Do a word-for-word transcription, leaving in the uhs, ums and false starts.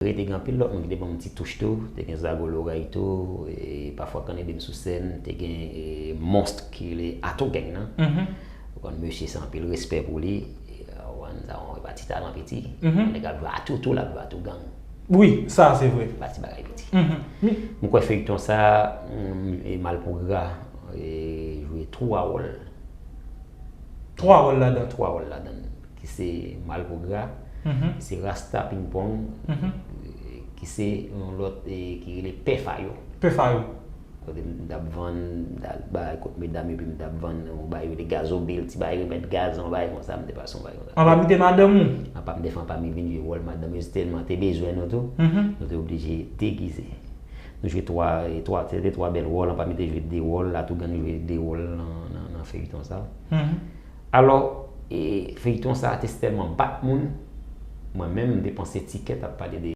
Te gen anpil lòt moun ki te ban m ti touch tou. Te gen Zago Loray tou, e pafwa Kann Ede m sou sèn, te gen e, Monst ki rele Atougang nan. Ou konn mesye se anpil respè pou li. E, Juan sa yon pati talan piti. Nèg ap jwe Atou tou, l ap jwe Atougang. Wi, sa se vre. Pati bagay piti. Mwen kwè feyton sa, e Malpougra e, jwe twa wòl. Twa wòl ladan. Twa wòl ladan. Ki se Malpougra, se Rasta Pingpong, ki se yon lòt e, ki rele Pè Fayo. Pè Fayo. Kote m t ap vann, m t al bay kot medam epi m t ap vann yon bagay yo de gazobil, ti bagay remèd gaz, yon bagay konsa, m te pase yon bagay konsa. Anpami te madanm ou? Anpami te fanmi vin jwe wòl madanm yo, se tèlman te bezwen nou tou, nou te oblije degize. Nou jwe twa, e, twa, se te twa bèl wòl, Anpami te jwe de wòl, Atougang jwe de wòl nan, nan, nan feyton sa. Alò, e, feyton sa te tèlman bat moun, mwen menm m te panse Tikèt ap pale de